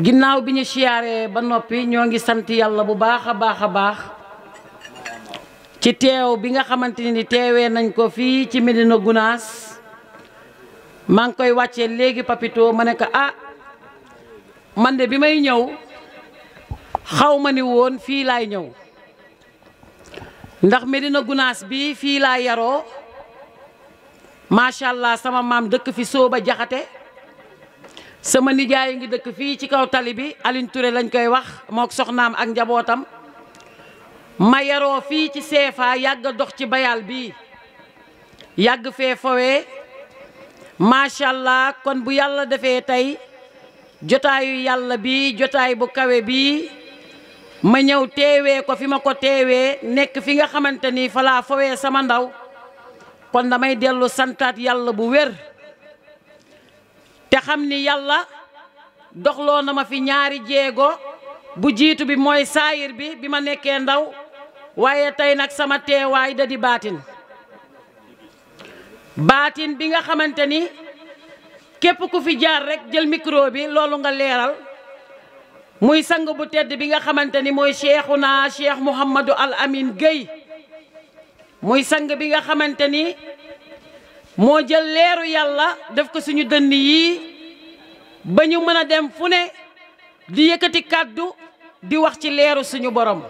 ginnaaw bi ñu siyaaree ba noppi ñoo ngi sant yàlla bu baax a baax ci teew bi nga xamante ni teewee nañ ko fii ci Médina Gounass maa ngi koy wàccee léegi Papito ma ne ko man de bi may ñëw xaw ma ni woon fii laay ñëw ndax Médina Gounass bi fii laa yaroo macha allah sama maam dëkk fi Sooba Jaxate sama nijaay ngi dëkk fii ci kaw tali bi Aline Touré lañ koy wax mook soxnaam ak njabootam ma yaroo fii ci CFA yàgg dox ci bayal bi yàgg fee fowee macha allah kon bu yàlla defee tey jotaayu yàlla bi jotaay bu kawe bi ma ñëw teewee ko fi ma ko teewee nekk fi nga xamante ni fa laa fowee sama ndaw kon damay dellu santaat yàlla bu wér te xam ni yàlla doxloo na ma fi ñaari jéego bu jiitu bi mooy saayir bi ma nekkee ndaw waaye tey nag sama teewaay da di baatin bi nga xamante ni képp ku fi jaar rek jël micro bi loolu nga leeral muy sang bu tedd bi nga xamante ni mooy Cheikhuna Cheikh Mouhamadou Al Amin Gueye muy sang bi nga xamante ni moo jël leeru yàlla def ko suñu dënn yi ba ñu mën a dem fu ne di yëkkati kàddu di wax ci leeru suñu borom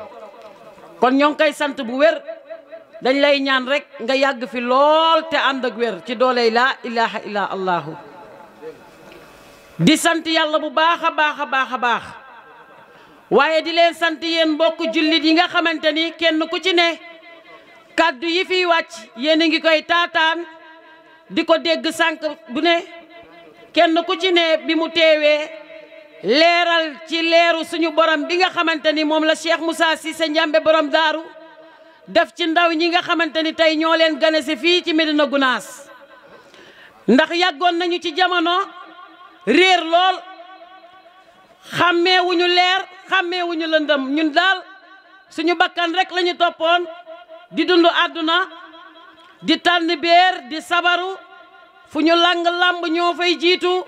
kon ñoo ngi koy sant bu wér dañ lay ñaan rek nga yàgg fi lool te ànd ak wér ci dooley laa ilaha illa allahu di sant yàlla bu baax a baax waaye di leen sant yéen mbokk jullit yi nga xamante ni kenn ku ci ne kàddu yi fiy wàcc yéen a ngi koy taataan di ko dégg sànq bu ne kenn ku ci ne bi mu teewee leeral ci leeru suñu borom bi nga xamante ni moom la Cheikh Moussa Cissé Ndiambe borom daaru def ci ndaw ñi nga xamante ni tey ñoo leen ganese fii ci Médina Gounass ndax yàggoon nañu ci jamono réer lool xàmmeewuñu leer xàmmeewuñu lëndëm ñun daal suñu bakkan rek lañu toppoon di dund àdduna di tànn béer di sabaru fu ñu lang lamb ñoo fay jiitu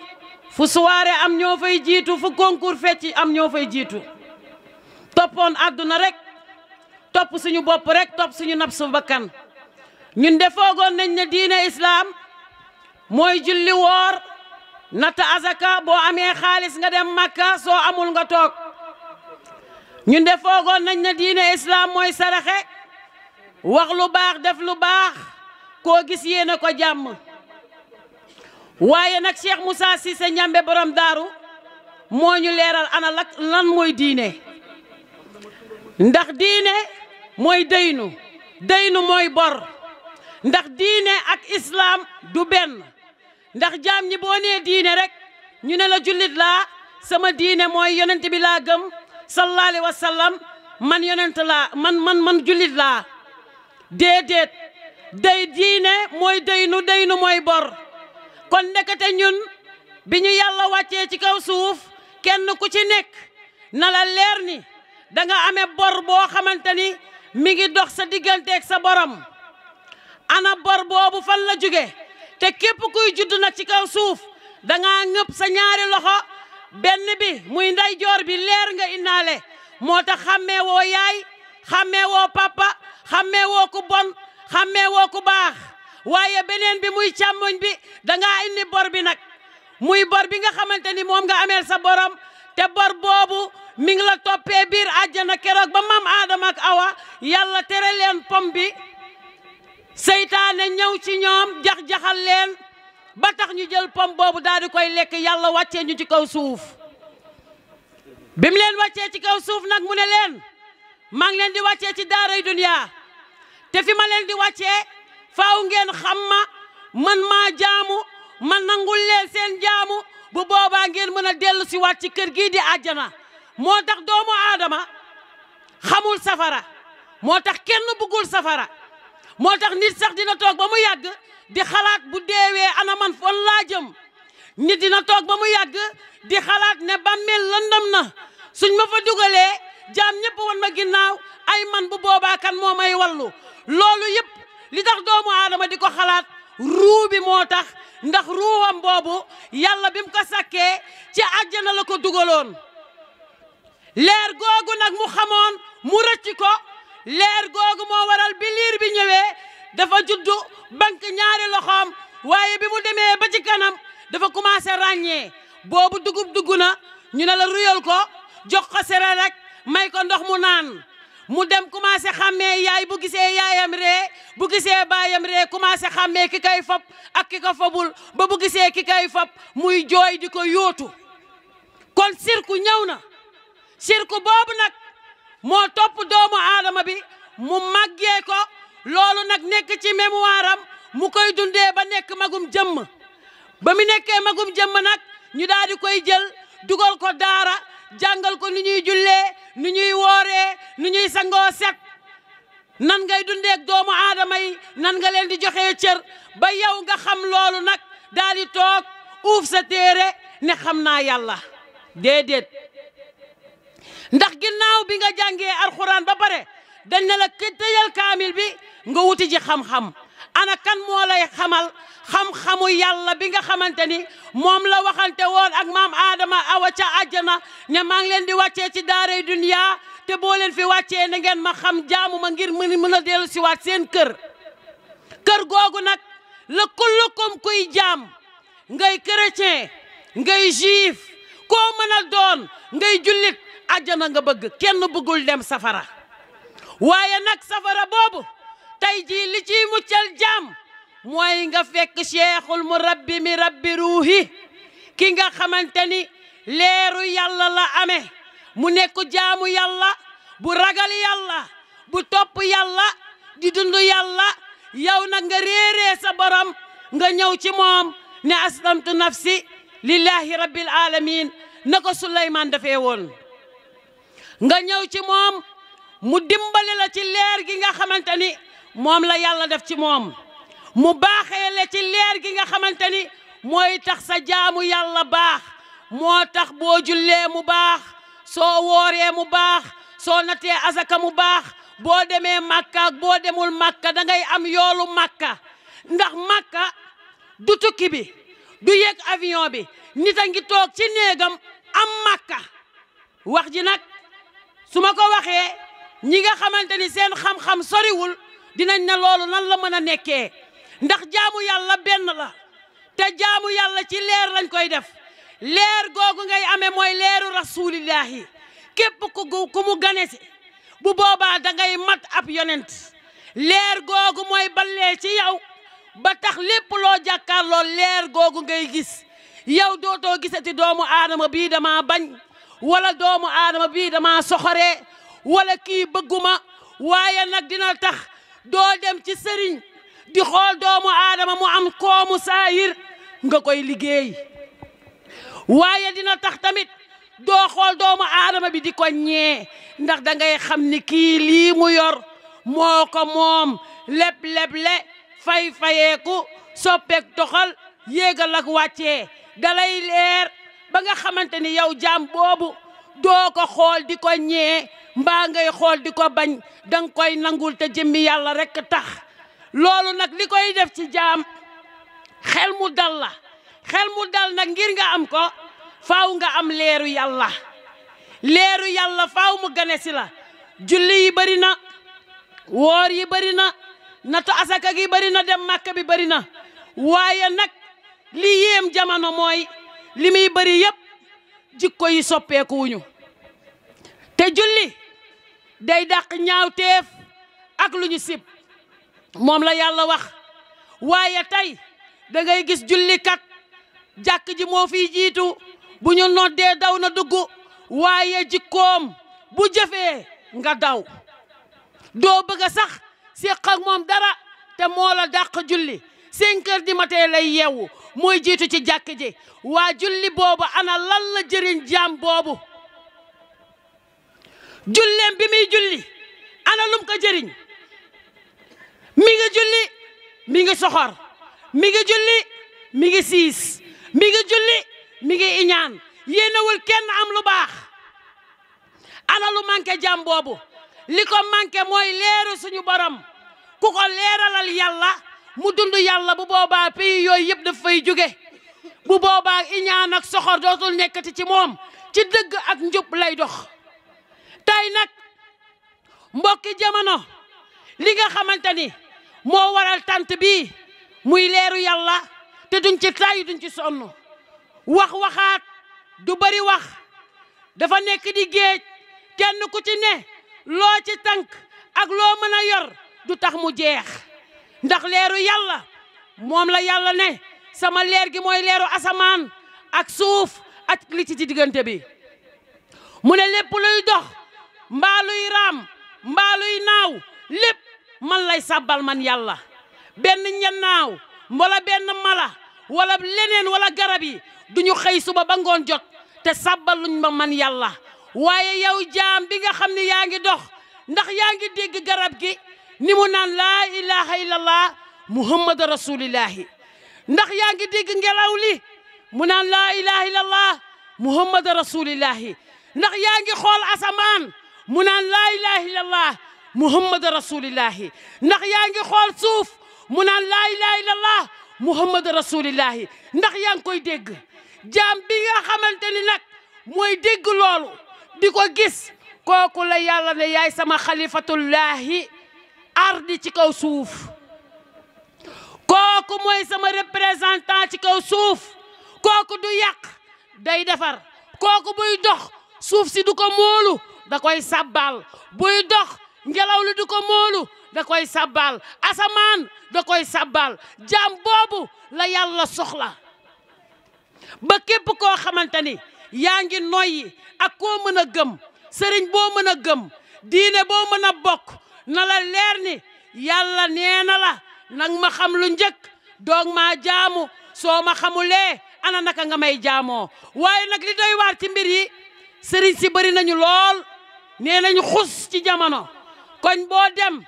fu soirée am ñoo fay jiitu fu concours fecc am ñoo fay jiitu toppoon àdduna rek topp suñu bopp rek topp suñu nafsu bakkan ñun de foogoon nañ ne diine islaam mooy julli woor natt azaka boo amee xaalis nga dem Makka soo amul nga toog ñun de foogoon nañ ne diine islaam mooy saraxe wax lu baax def lu baax koo gis yéene ko jàmm waaye nag Cheikh Moussa Cissé Ndiambe borom daaru moo ñu leeral ana lan mooy diine ndax diine mooy daynu mooy bor ndax diine ak islaam du benn ndax jaam ñi boo nee diine rek ñu ne la jullit laa sama diine mooy yonent bi laa gëm sallallahu alayhi wa sallam man yonent laa man jullit laa déedéet diine mooy daynu mooy bor kon ndekete ñun bi ñu yàlla wàccee ci kaw suuf kenn ku ci nekk na la leer ni danga amee bor boo xamante ni mi ngi dox sa digganteeg sa borom ana bor boobu fan la jóge te képp kuy judd nag ci kaw suuf danga ngëpp sa ñaari loxo benn bi muy ndeyjoor bi leer nga indaale moo tax xàmmee woo yaay xàmmee woo papa xàmmee woo ku bon xàmmee woo ku baax waaye beneen bi muy càmmoñ bi dangaa indi bor bi nag muy bor bi nga xamante ni moom nga ameel sa borom te bor boobu mi ngi la toppee biir àjjana keroog ba maam Aadama ak Awa yàlla tere leen pom bi seytaane ñëw ci ñoom jax-jaxal leen ba tax ñu jël pom boobu daal di koy lekk yàlla wàccee ñu ci kaw suuf bi mu leen wàccee ci kaw suuf nag mu ne leen maa ngi leen di wàccee ci daaray duniyaa te fi ma leen di wàccee faaw ngeen xam man maa jaamu ma nangul leen seen jaamu bu boobaa ngeen mën a dellu si waat ci kër gii di àjjana moo tax doomu aadama xamul safara moo tax kenn bëggul safara moo tax nit sax dina toog ba mu yàgg di xalaat bu deewee ana man fan laa jëm nit dina toog ba mu yàgg di xalaat ne bàmmeel lëndëm na suñ ma fa dugalee jaam ñëpp wan ma ginnaaw ay man bu boobaa kan moo may wallu loolu yëpp li tax doomu aadama di ko xalaat ruu bi moo tax ndax ruuwam boobu yàlla bi mu ko sakkee ci àjjana la ko dugaloon leer googu nag mu xamoon mu rëcc ko leer googu moo waral bi liir bi ñëwee dafa juddu bank ñaari loxoom waaye bi mu demee ba ci kanam dafa commencé ràññee boobu dugub dugg na ñu ne la ruyal ko jox ko sere rek may ko ndox mu naan mu dem commencé xàmmee yaay bu gisee yaayam ree bu gisee baayam ree commencé xàmmee ki kay fab ak ki ko fabul ba bu gisee ki kay fab muy jooy di ko yóotu kon sirku ñëw na sirku boobu nag moo topp doomu aadama bi mu màggee ko loolu nag nekk ci mémoire am mu koy dundee ba nekk magum jëmm ba mu nekkee magum jëmm nag ñu daal di koy jël dugal ko daara jàngal ko ni ñuy jullee ni ñuy wooree ni ñuy sangoo set nan ngay dundeek doomu aadama yi nan nga leen di joxee cër ba yow nga xam loolu nag daal di toog uuf sa téere ne xam naa yàlla déedéet ndax ginnaaw bi nga jàngee alxuraan ba pare dañ ne la tëjal kaamil bi nga wuti ji xam-xam ana kan moo lay xamal xam-xamu yàlla bi nga xamante ni moom la waxante woon ak maam Adama Awa ca àjjana ne maa ngi leen di wàccee ci daaray duniya te boo leen fi wàccee na ngeen ma xam jaamu ma ngir mën a dellu si waat seen kër googu nag la kullukum kuy jaam ngay chrétien ngay juif koo mën a doon ngay jullit àjjana nga bëgg kenn bëggul dem safara waaye nag safara boobu tey jii li ciy muccal jaam mooy nga fekk cheikhul murabbi mi rabbi ruuhi ki nga xamante ni leeru yàlla la amee mu nekk jaamu yàlla bu ragal yàlla bu topp yàlla di dund yàlla yow nag nga réeree sa borom nga ñëw ci moom ne aslamtu nafsi lillahi rabbil alamin na ko Suleymaan dafee woon nga ñëw ci moom mu dimbali la ci leer gi nga xamante ni moom la yàlla def ci moom mu baaxee la ci leer gi nga xamante ni mooy tax sa jaamu yàlla baax moo tax boo jullee mu baax soo wooree mu baax soo natee asaka mu baax boo demee Makka ak boo demul Makka da ngay am yoolu Makka ndax Makka du tukki bi du yéeg avion bi nit a ngi toog ci néegam am Makka wax ji nag su ma ko waxee ñi nga xamante ni seen xam-xam soriwul dinañ ne loolu nan la mën a nekkee ndax jaamu yàlla benn la te jaamu yàlla ci leer lañ koy def leer googu ngay amee mooy leeru rasulillahi képp ku mu gane si bu boobaa da ngay mat ab yonent leer googu mooy ballee ci yow ba tax lépp loo jàkkaarloo leer googu ngay gis yow dootoo gisati doomu aadama bii dama bañ wala doomu aadama bii dama soxoree wala kii bëgguma waaye nag dina tax doo dem ci sëriñ di xool doomu aadama mu am koomu saayir nga koy liggéey waaye dina tax tamit doo xool doomu aadama bi di ko ñee ndax da ngay xam ni kii lii mu yor moo ko moom lépp fayeeku soppeek doxal yéegal ak wàccee dalay leer ba nga xamante ni yow jaam boobu doo ko xool di ko ñee mbaa ngay xool di ko bañ danga koy nangul te jëmmi yàlla rekk tax loolu nag li koy def ci jaam xel mu dal la xel mu dal nag ngir nga am ko faaw nga am leeru yàlla faaw mu gane si la julli yi bari na woor yi bari na natu asaka gi bari na dem Màkka bi bari na waaye nag li yéem jamono mooy li muy bari yépp jikko yi soppeeku wuñu te julli day dàq ñaawteef ak lu ñu sib moom la yàlla wax waaye tey da ngay gis jullikat jàkk ji moo fiy jiitu bu ñu noddee daw na dugg waaye jikkoom bu jëfee nga daw doo bëgg a sax séq ak moom dara te moo la dàq julli 5 heures du matin lay yeewu mooy jiitu ci jàkk ji waa julli boobu ana lan la jëriñ jaam boobu julleem bi muy julli ana lum ko jëriñ mi ngi julli mi ngi soxor mi ngi julli mi ngi siis mi ngi julli mi ngi iñaan yéenewul kenn am lu baax ana lu manqué jaam boobu li ko manqué mooy leeru suñu borom ku ko leeralal yàlla mu dund yàlla bu boobaa pays yooyu yëpp daf fay jóge bu boobaa iñaan ak soxor dootul nekkati ci moom ci dëgg ak njub lay dox tey nag mbokki jamono li nga xamante ni moo waral tant bi muy leeru yàlla te duñ ci tay duñ ci sonn waxaat du bari wax dafa nekk di géej kenn ku ci ne loo ci tànk ak loo mën a yor du tax mu jeex ndax leeru yàlla moom la yàlla ne sama leer gi mooy leeru asamaan ak suuf ak li ci diggante bi mu ne lépp luy dox mbaa luy raam mbaa luy naaw lépp man lay sabbal man yàlla benn ñannaaw wala benn mala wala leneen wala garab yi duñu xëy suba ba ngoon jot te sabbaluñ ma man yàlla waaye yow jaam bi nga xam ne yaa ngi dox ndax yaa ngi dégg garab gi ni mu naan laa ilaha illallah muhammad rasulillahi ndax yaa ngi dégg ngelaw li mu naan laa ilaha illallah muhammad rasulillahi ndax yaa ngi xool asamaan mu naan laa ilaha illallah muhammad rasulillahi ndax yaa ngi xool suuf mu naan laa ilaha illallah muhammad rasulillahi ndax yaa ngi koy dégg jaam bi nga xamante ni nag mooy dégg loolu di ko gis kooku la yàlla ne yaay sama xalifatullahi ardi ci kaw suuf kooku mooy sama représentant ci kaw suuf kooku du yàq day defar kooku buy dox suuf si du ko moolu da koy sabbal buy dox ngelaw li du ko moolu da koy sabbal asamaan da koy sabbal jaam boobu la yàlla soxla ba képp koo xamante ni yaa ngi noyyi ak koo mën a gëm sëriñ boo mën a gëm diine boo mën a bokk na la leer ni yàlla nee na la nag ma xam lu njëkk doog maa jaamu soo ma xamulee ana naka nga may jaamoo waaye nag li doy waar ci mbir yi sëriñ si bëri nañu lool nee nañu xus ci jamono koñ boo dem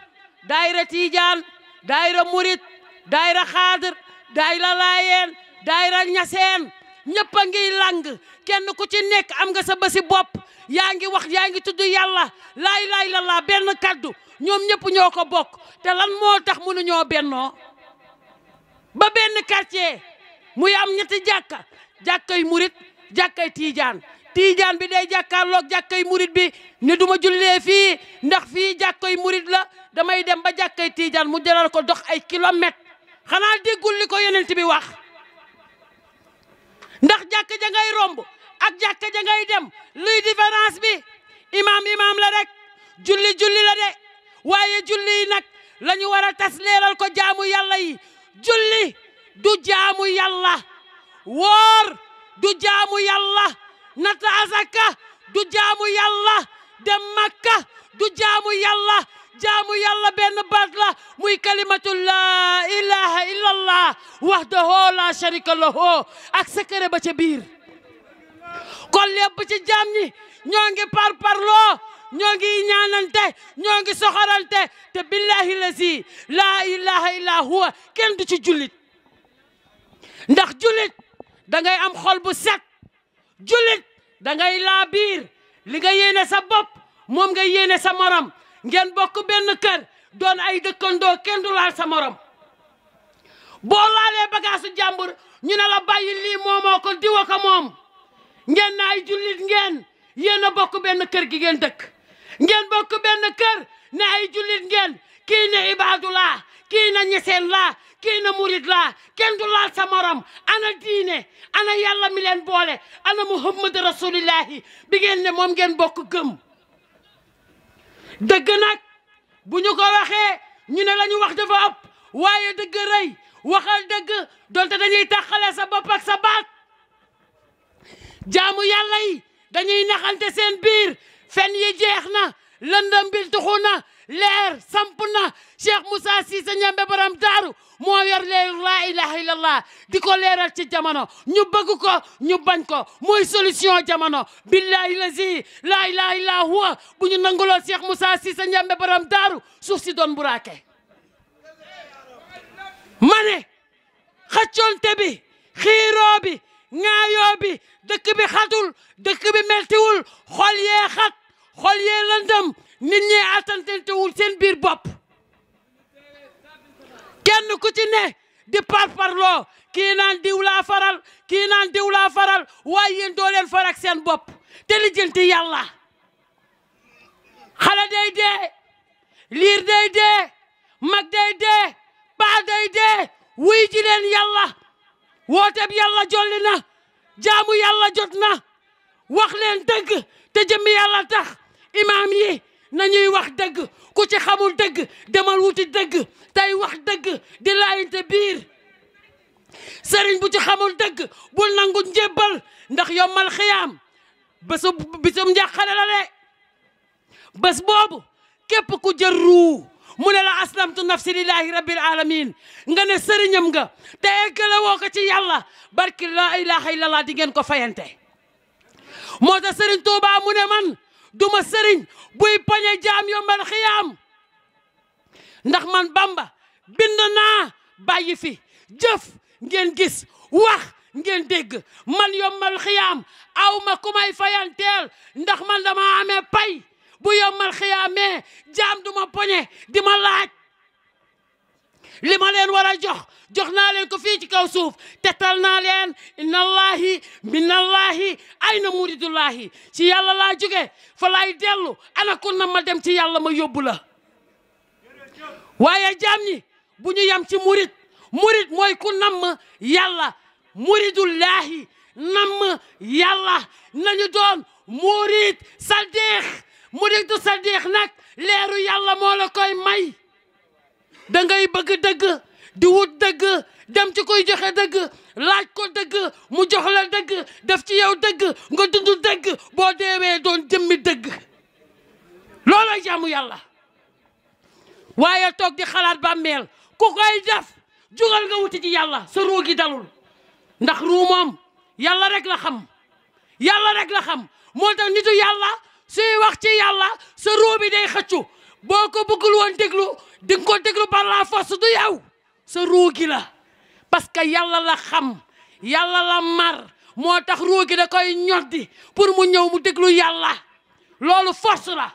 daayira tiijaan daayira murit daayira xaadir daayira laayeen daayira ñaseen ñëpp a ngi lang kenn ku ci nekk am nga sa basi bopp yaa ngi wax yaa ngi tudd yàlla laa ilaaha illallaah benn kaddu ñoom ñëpp ñoo ko bokk te lan moo tax mënuñoo bennoo ba benn quartier muy am ñetti jàkkay murit jàkkay tiijaan tiijaan bi day jàkkaarloog jàkkay murit bi ne duma jullee fii ndax fii jàkkay murit la damay dem ba jàkkay tiijaan mu jaral ko dox ay kilomètres xanaa déggul li ko yonent bi wax ndax jàkka ja ngay romb ak jàkka ja ngay dem luy différence bi imaam la rek julli la de waaye julli yi nag la ñu war a tas leeral ko jaamu yàlla yi julli du jaamu yàlla woor du jaamu yàlla nata azaka du jaamu yàlla dem makka du jaamu yàlla benn baat la muy kalimatu laa ilaha illallah wahdahu la sharika lahu ak secret ba ca biir kon lépp ci jaam ñi ñoo ngi parparloo ñoo ngi ñaanante ñoo ngi soxorante te billahi lazi laa ilaha illa huwa kenn du ci jullit ndax jullit da ngay am xol bu set jullit da ngay laa biir li nga yéene sa bopp moom nga yéene sa morom ngeen bokk benn kër doon ay dëkkandoo kenn du laal sa morom boo laalee bagaasu jàmbur ñu ne la bàyyi lii moomoo ko diwa ko moom ngeen na ay jullit ngeen yéen a bokk benn kër gi ngeen dëkk ngeen bokk benn kër ne ay jullit ngeen kii ne ibaadu laa kii na ñeseen laa kii na murit laa kenn du laal sa morom ana diine ana yàlla mi leen boole ana muhammad rasulillahi bi ngeen ne moom ngeen bokk gëm dëgg nag bu ñu ko waxee ñu ne la ñu wax dafa ëpp waaye dëgg rëy waxal dëgg donte dañuy taxale sa bopp ak sa baat jaamu yàlla yi dañuy naxante seen biir fen yi jeex na lëndëm bi tuxu na leer samp na Cheikh Moussa Cissé Ndiamé borom daaru moo yor leer laa ilaha illallah di ko leeral ci jamono ñu bëgg ko ñu bañ ko mooy solution jamono billahi lazi laa ilaha illa huwa bu ñu nanguloo Cheikh Moussa Cissé Ndiamé borom daaru suuf si doon buraake ma ne xëccoonte bi xiiroo bi ŋaayoo bi dëkk bi xatul dëkk bi meltiwul xol yee xat xol yee lëndëm nit ñi attantentewul seen biir bopp kenn ku ci ne di parparloo kii naan diw laa faral kii naan diw laa faral waaye yéen doo leen farak seen bopp te lijjanti yàlla xale day dee liir day dee mag day dee paa day dee wuy ji leen yàlla wooteeb yàlla jolli na jaamu yàlla jot na wax leen dëgg te jëmmi yàlla tax imaam yi nañuy wax dëgg ku ci xamul dëgg demal wuti dëgg tey wax dëgg di laayante biir sëriñ bu ci xamul dëgg bul nangu njébbal ndax yombal xiyaam bisum njàqare la de bés boobu képp ku jël ruu mu ne la aslamtu nafsi lillahi rabbil alamin nga ne sëriñam nga te eggale woo ko ci yàlla barki la ilaha illallah di ngeen ko fayante moo tax sëriñ Tuubaa mu ne man duma sëriñ buy pañe jaam yombal xiyaam ndax man Bamba bind naa bàyyi fi jëf ngeen gis wax ngeen dégg man yombal xiyaam aw ma ku may fayanteel ndax man dama amee pay bu yombal xiyaamee jaam duma poñe di ma laaj li ma leen war a jox naa leen ko fii ci kaw suuf tetal naa leen innallahi minallahi ayna muridullahi ci yàlla laa jóge fa laay dellu ana ku na ma dem ci yàlla ma yóbbu la waaye jaam ñi bu ñu yam ci murid mooy ku namm yàlla muridullahi namm yàlla nañu doon murid sadiq muridu sadiq nag leeru yàlla moo la koy may da ngay bëgg dëgg di wut dëgg dem ci koy joxe dëgg laaj ko dëgg mu jox la dëgg def ci yow dëgg nga dund dëgg boo deewee doon jëmmi dëgg loolooy jaamu yàlla waaye toog di xalaat bàmmeel ku koy def jugal nga wuti ci yàlla sa ruu gi dalul ndax ruu moom yàlla rek la xam moo tax nitu yàlla suy wax ci yàlla sa ruu bi day xëccu boo ko bëggul woon déglu di nga ko déglu par la force du yow sa ruu gi la parce que yàlla la xam yàlla la mar moo tax ruu gi da koy ñoddi pour mu ñëw mu déglu yàlla loolu force la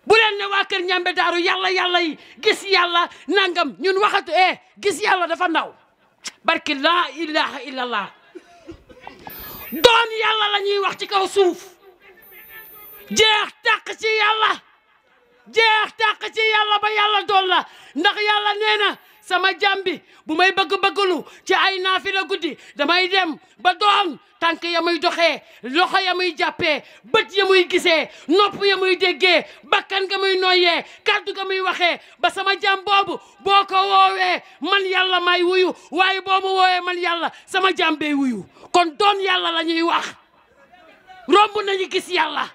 bu leen ne waa kër ñambe daaru yàlla yi gis yàlla nangam ñun waxatu gis yàlla dafa ndaw barki laa ilaha illallah doon yàlla la ñuy wax ci kaw suuf jeex tàq ci yàlla ba yàlla doon la ndax yàlla nee na sama jàmbi bu may bëgg-bëgglu ci ay naafila guddi damay dem ba doon tànk ya muy doxee loxo ya muy jàppee bët ya muy gisee nopp ya muy déggee bakkan ga muy noyyee kàddu ga muy waxee ba sama jàmm boobu boo ko woowee man yàlla may wuyu waaye boo ma woowee man yàlla sama jàmm bee wuyu kon doon yàlla la ñuy wax romb nañu gis yàlla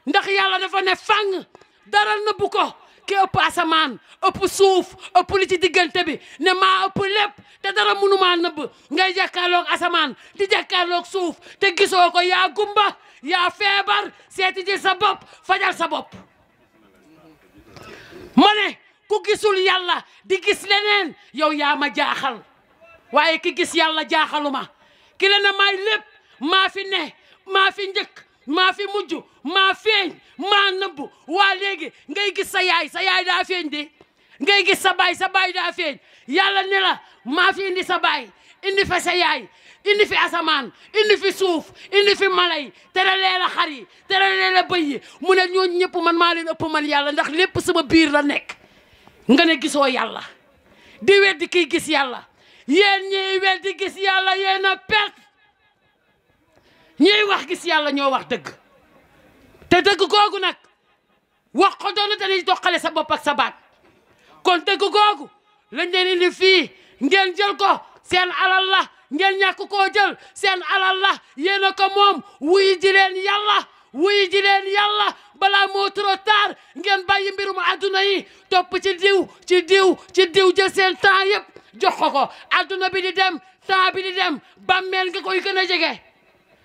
ndax yàlla dafa ne fang dara nëbbu ko ki ëpp asamaan ëpp suuf ëpp li ci diggante bi ne maa ëpp lépp te dara mënumaa nëbb ngay jàkkaarloog asamaan di jàkkaarloog suuf te gisoo ko yaa gumba yaa feebar seeti ji sa bopp fajal sa bopp ma ne ku gisul yàlla di gis leneen yow yaa ma jaaxal waaye ki gis yàlla jaaxaluma ki la ne may lépp maa fi ne maa fi njëkk maa fi mujj maa feeñ maa nëbb waa léegi ngay gis sa yaay daa feeñ di ngay gis sa baay daa feeñ yàlla ne la maa fi indi sa baay indi fa sa yaay indi fi asamaan indi fi suuf indi fi mala yi tere lee la xar yi tere lee la bëy yi mu ne ñooñu ñëpp man maa leen ëpp man yàlla ndax lépp sama biir la nekk nga ne gisoo yàlla di weddi kiy gis yàlla yéen ñiy weddi gis yàlla yéen a perte ñiy wax gis yàlla ñoo wax dëgg te dëgg googu nag wax ko doon dañuy doxale sa bopp ak sa baat kon dëgg googu lañ leen indi fii ngeen jël ko seen alal la ngeen ñàkk koo jël seen alal la yéen a ko moom wuy ji leen yàlla balaa moo trop tard ngeen bàyyi mbirum adduna yi topp ci diw jël seen temps yëpp jox ko adduna bi di dem temps bi di dem bàmmeel nga koy gën a jege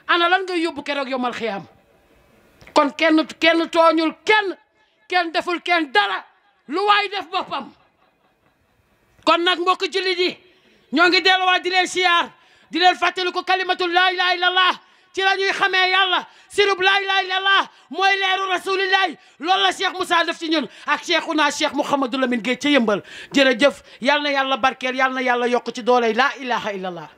ana lan ngay yóbbu keroog yomal xiyaam kon kenn tooñul kenn deful kenn dara lu waay def boppam kon nag mbokk jullit yi ñoo ngi delluwaat di leen siyaar di leen fàttali ko kalimatu laa ilaaha illallah ci la ñuy xamee yàlla sirub laa ilaaha illallah mooy leeru rasulillahi loolu la Cheikh Moussa def ci ñun ak Cheikhuna Cheikh Mouhamadou Lamine Gueye ca yëmbal jërëjëf yal na yàlla barkeel yal na yàlla yokk ci dooley laa ilaaha illallah